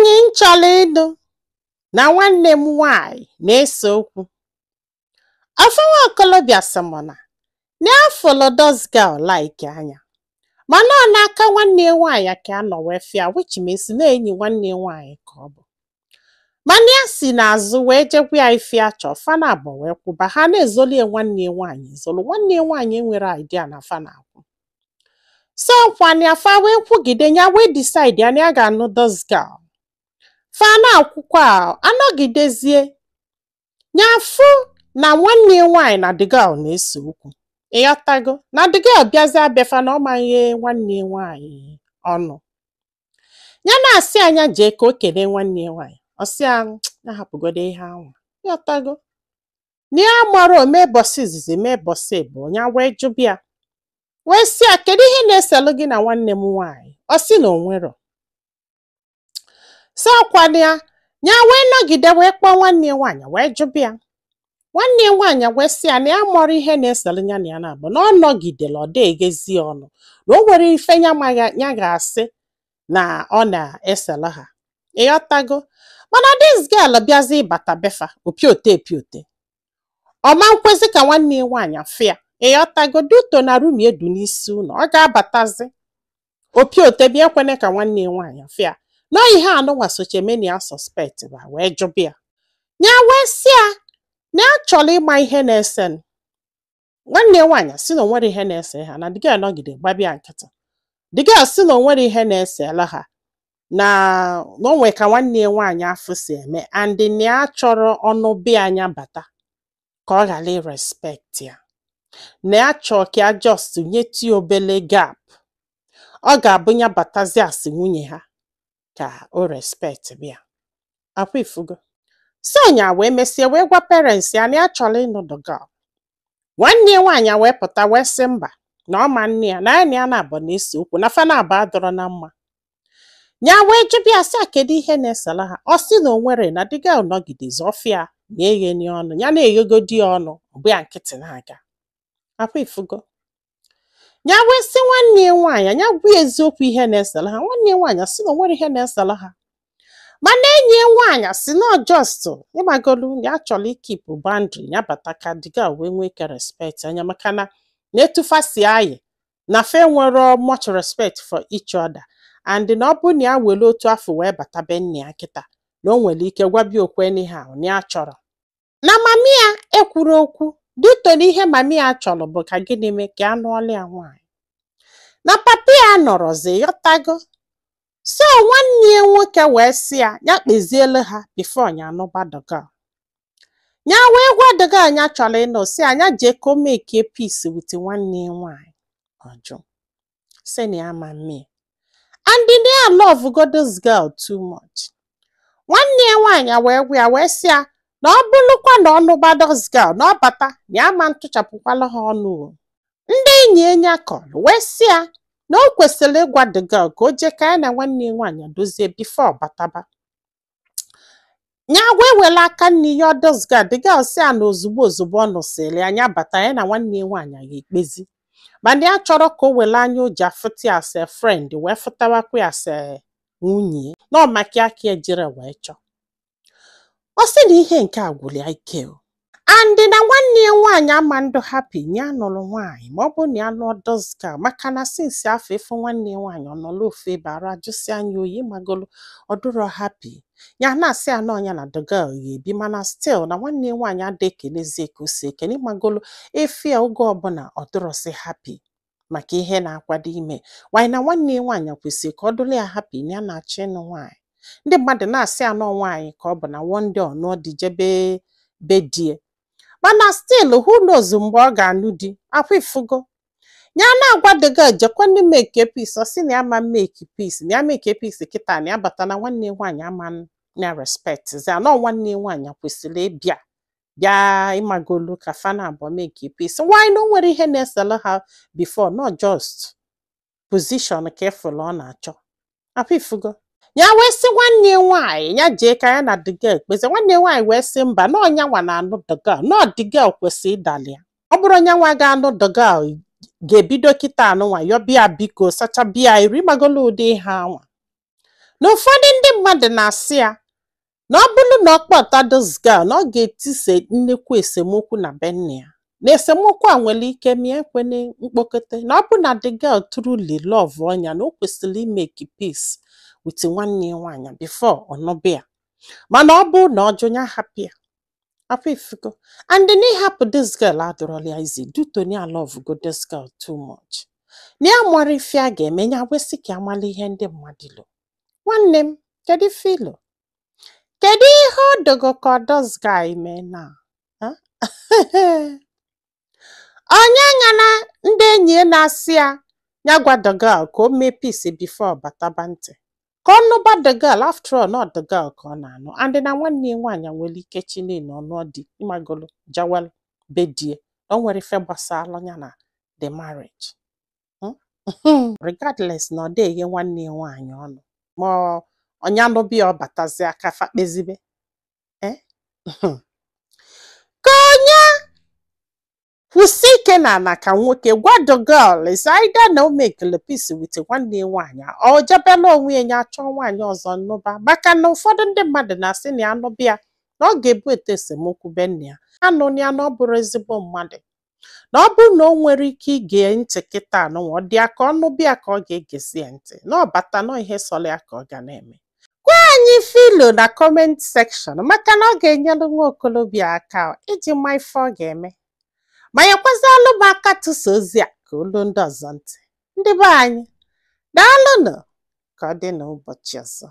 Nwaanyị m chọrọ ịnụ na nwanne m nwaanyị na-ese okwu. Ofu nwa okolobịa sị mụ na ya fụlụ this girl like anya, mana ọ n'aka nwanne ya nwaanyị ka a nọ wee fịa, which means na enyi nwanne ya nwaanyị ka ọ bụ. Mana ya si n'azụ wee jekwa ya ife ya chọọ, fa na abụọ wee kwụba ha na-ezolie nwanne ya nwaanyị ezolu. Nwanne ya nwaanyị enwere idea na fa na-akwụ. So kwana ya, fa wee kwugide ya, wee decide ya na ya ga-anụ this girl. Fa na-akwụkwa, anọgidezie ya fụ na nwanne ya nwaanyị na the girl na-ese okwu. Ịghọtago na the girl bịazie abịafa na ọ maghị nwanne ya nwaanyị ọnụ. Ya na-asị anya jee ka o kelee nwanne ya nwaanyị, ọ sị ya ya hapụgodo ihe anwa. Ịghọtago na ya mara ome bọsị izizi mee bọsị bụ ya, wee jụbịa wee sị ya, kedu ihe na-eselụ gị na nwanne m nwaanyị? Ọ sị na o nwero. So ọkwana ya, ya wee nọgide wee kpọọ nwanne ya nwaanyị wee jụbịa. Nwanne ya nwaanyị wee sị ya na ya mọrọ ihe na-eselụ ya na ya na-abụ, na ọ nọgidere ọ dị eghezi ọnụ, na o nwere ife ya maghị ya ga-asị na ọ na-eselụ ha. Ịghọtago, mana this girl bịazi ịbata befa opiote epiote, ọ ma nkwezi ka nwanne ya nwaanyị afịa. Ịghọtago, duto na room edu n'isi ụlọ, ọ ga-abatazi opiote bịa ekwene ka nwanne ya nwaanyị afịa. Na ihe anụnwa sochemenia suspect ba wee jụbịa ya, wee sị ya na ya chọrọ ịma ihe na-ese. Nwanne ya nwaanyị sị na o nwere ihe na-ese ha, na the girl nọgide gbabịa nkịtị. The girl sị na o nwere ihe na-esela ha, na o nwere ka nwanne ya nwaanyị afụ si eme, and na ya chọrọ ọnụ bịa anya bata ka ọ ghara irespect ya, na ya chọọ ka ya just nyetụ ya obele gap, ọ ga-abụ ya batazi asị nwunye ha ka o respect bịa akwa. Ifugo, so nya wee mesie wee gwa parents ya na ya chọrọ ịnụ the girl. Nwanne ya nwaanyị wee pụta wee sị mba, na ọ ma nne ya na ya na ya na-abụ na-ese okwu, na fa na-abụ adọrọ na mma. Ya wee jụbịa sị a, kedu ihe na-esela ha? Ọ sị na o nwere, na the girl nọgidezi ọfịa na-egheni ọnụ ya, na-eghegodi ya ọnụ, ọ bụ ya nkịtị na-aga akwa. Ifugo, ya wee sị nwanne ya nwaanyị ya gwa ya eziokwu ihe na-esela ha. Nwanne ya nwaanyị sị na o nwere ihe na-esela ha, mana enyi ya nwaanyị sị na just ịgbagolu ya chọrọ ikeep boundary ya, bata ka the girl wee nwee ike respect anya, maka na na-etufa si ayị na fe nwere much respect for each other, and na ọ bụrụ na ya were otu afọ wee bata be nne ya kịta, na o nwere ike gwabia okwu anyhow. Na ya chọrọ na mami ya ekwuru okwu dito na ihe mami ya chọrọ bụ ka gịnị mee ka a nụọla ya nwaanyị, na papa ya nọrọzi. Ghọtago, so nwanne ya nwoke wee sị ya ya kpeziele ha before ya anụba the girl. Ya wee gwa the girl ya chọrọ ịnụ, si anya jee ka o make peace with nwanne ya nwaanyị. Ọjụ sị na ya ma mmee, and na ya love go this girl too much. Nwanne ya nwaanyị wee gwa ya, wee sị ya na ọ bụrụkwa na ọnụba this girl, na ọ bata na ya ma ntụchapụkwala ha ọnụ o. Ndị enyi ya kọrọ wee sị ya na o kwesịrị ịgwa the girl ka o jee ka ya na nwanne ya nwaanyị dozie before bataba. Ya wee were aka nne ya this girl. The girl sị ya na ozugbo ozugbo ọ nụsịrị ya, ya bata, ya na nwanne ya nwaanyị ga-ekpezi, mana ya chọrọ ka o were anya o ji afụta ya as a friend wee fụtawakwa ya as a nwunye, na ọ maka ya ka ejire wee chọọ. Ọ sị na ihe nke a gwụrụ ya ike o, and na nwanne ya nwaanyị ama ndụ happy ya nụrụ nwaanyị ma ọ bụ na ya nụọ this girl, maka na since afọ ịfụ nwanne ya nwaanyị, ọ nọrọ ofu ebe, arụ ajụsị anya oyi, magolo ọ dụrọ happy. Ya na-asị ya na ọnya na the girl ga-ebi, mana still na nwanne ya nwaanyị ada ekenezie ka o si ekene, ịmagolo efi ya oge ọbụla ọ dụrọsị happy maka ihe na-akwado ime wanyị, na nwanne ya nwaanyị kwesịrị ka ọ dụrụ ya happy na ya na-achọ ịnụ nwaanyị. Ndị mmadụ na-asị anọ nwaanyị ka ọ bụ na one day ọ nụọ di jebe be die, mana still, who knows mgbe ọ ga-anụ di akwa. Ifugo, ya na-agwa the girl jekwanụ make peace. Ọ sị na ya ma make peace, na ya make peace kịta na ya bata na nwanne ya nwaanyị ama na respect zi anọ. Nwanne ya nwaanyị kwesịrị ịbịa bịa ịmagolu ka fa na abụọ make peace. Why na o nwere ihe na-esele ha before, not just position ka ịfụlụ ọ na-achọ akwa. Ifugo, ya wee sị nwanne ya nwaanyị ya jee ka ya na the girl kpezie. Nwanne ya nwaanyị wee sị mba, na ọnya nwa na-anụ the girl, na the girl kwesịrị ịdali ya. Ọ bụrụ onye nwa ga-anụ the girl ga-ebido kịta anụnwa yọbịa, biko sachabịa iri magolo ụdị ihe anwa, Na ụfọdụ ndị mmadụ na-asị ya na ọ bụrụ na ọ kpọta this girl, na ọ ga-etise nnekwu esemokwu na be nne ya, na esemokwu a nwere ike mịa ekwene mkpokọta, na ọ bụ na the girl truly love ọnya, na o kwesịrị imake peace with nwanne ya nwaanyị before ọ nụba ya, mana ọ bụrụ na ọ jụ, ya hapụ ya. Akwa ifugo, and na ịhapụ this girl adọrọla ya izi due to na ya love go this girl too much, na ya mara ife a ga-eme ya wesị ka amala ihe ndị mmadụ lo. Nwanne m, kedu ife ilo? Kedu ihe ọ dogo ka ọ this guy mee na onye ṅana ndị enyi ya na-asị ya ya gwa the girl ka o mee peace before bataba ntị ka ọ nụba the girl? After all, not the girl ka ọ na-anụ, and na nwanne ya nwaanyị nwere ike chi niile ọnụọ di ịmagolo jawel be die, o nwere ife gbasara ya na the marriage. Regardless na ọ dị eghe nwanne ya nwaanyị ọnụ, ma ọnya nụbịa ọ batazi aka fa kpezibe, eh? Ka onye kwụsị ike na ana ka nwoke gwa the girl is either na o mekele peace with nwanne ya nwaanyị, ọ jebela onwe ya, ya chọọ nwaanyị ọzọ nnụba, maka na ụfọdụ ndị mmadụ na-asị na ya nụbịa na ọ ga-ebu eto esemokwu be nne ya, anụ ya na ọ bụrụ ezigbo mmadụ, na ọ bụrụ na o nwere ike ige ntị kịta anụnwa, ọ dị ya ka ọ nụbịa ka ọ ga-egesi ya ntị na ọ bata nọ ihe sọrọ ya ka ọ ga na-eme. Gwa anyị filo na comment section, maka na ọ ga-enyere nwa okolobịa aka iji ma ife ọ ga-eme, ma nyekwazịalụ m aka tụsa ozi a ka olu ndị ọzọ ntị. Ndị be anyị, daalụnụ. Ka ọ dị n'ụbọchị ọzọ.